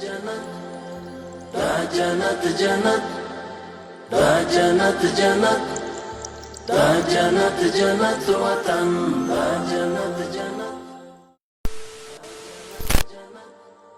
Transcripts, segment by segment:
جنت دا جنت جنت دا جنت جنت دا جنت جنت وطن دا جنت جنت.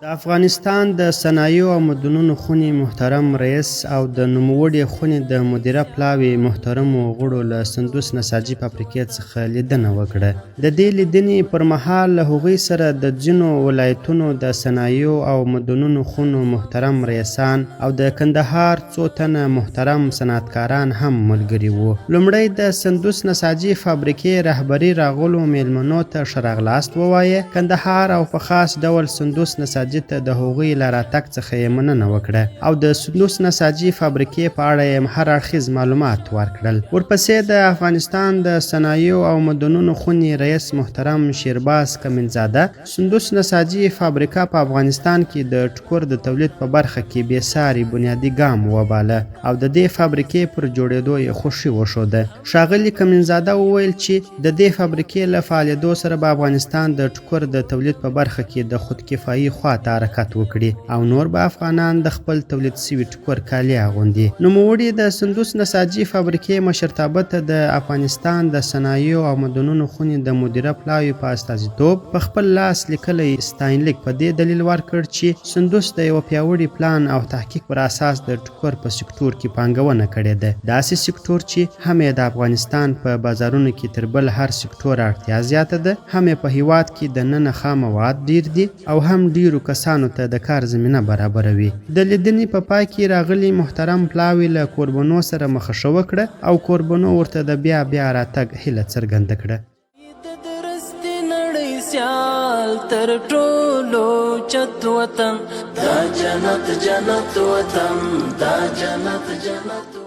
د افغانستان د صنایعو او مدنونو خونې محترم رئیس او د نوموړې خونې د مدیره پلاوي محترمو غړو له سندوس نساجي فابریکې څخه لیدنه وکړه. د دې لیدنې پر مهال له هغوی سره د ځینو ولایتونو د صنایعو او مدنونو خونو محترم رئیسان او د کندهار څو تنه محترم صنعتکاران هم ملګري وو. لومړی د سندوس نساجي فابریکې رهبري راغلو میلمنو ته ښه راغلاست ووایه، کندهار او په خاص ډول سندوس نساجي ته د هغوی له راتګ څخه یې مننه وکړه او د سندوس نساجي فابریکې په اړه یې هر اړخیز معلومات ورکړل. ورپسې د افغانستان د صنایعو او مدنونو خونې رئیس محترم شیرباز کمینزاده سندوس نساجي فابریکه په افغانستان کې د ټوکر د تولید په برخه کې بې ساري بنیادي ګام وباله او د دې فابریکې پر جوړېدو یې خوښي وښوده. ښاغلي کمینزاده وویل چې د دې فابریکې له فعالېدو سره به افغانستان د ټوکر د تولید په برخه کې د خودکفایي خوا ته حرکت وکړي او نور به افغانان د خپل تولید شوي ټوکر کالي اغوندي. نوموړي د سندوس نساجي فابریکې مشرتابه ته د افغانستان د صنایعو او مدنونو خونې د مدیره پلاوي په استازیتوب په خپل لاس لیکلی ستاینلیک په دې دلیل ورکړ چې سندوس د یوه پیاوړي پلان او تحقیق پر اساس د ټوکر په سکټور کې پانګونه کړې ده، داسې سکټور چې هم یې د افغانستان په بازارونو کې تر بل هر سکټور اړتیا زیاته ده، هم یې په هیواد کې د ننه خام مواد ډیر دي او هم ډیرو کسانو ته د کار زمینه برابروي. د لیدنې په پای کې راغلي محترم پلاوي له کوربنو سره مخه ښه وکړه او کوربنو ورته د بیا بیا راتګ هیله څرګنده کړه. د درستې نړۍ سیال تر ټولو چت وطن دا جنت جنت وطن دا جنت جنت.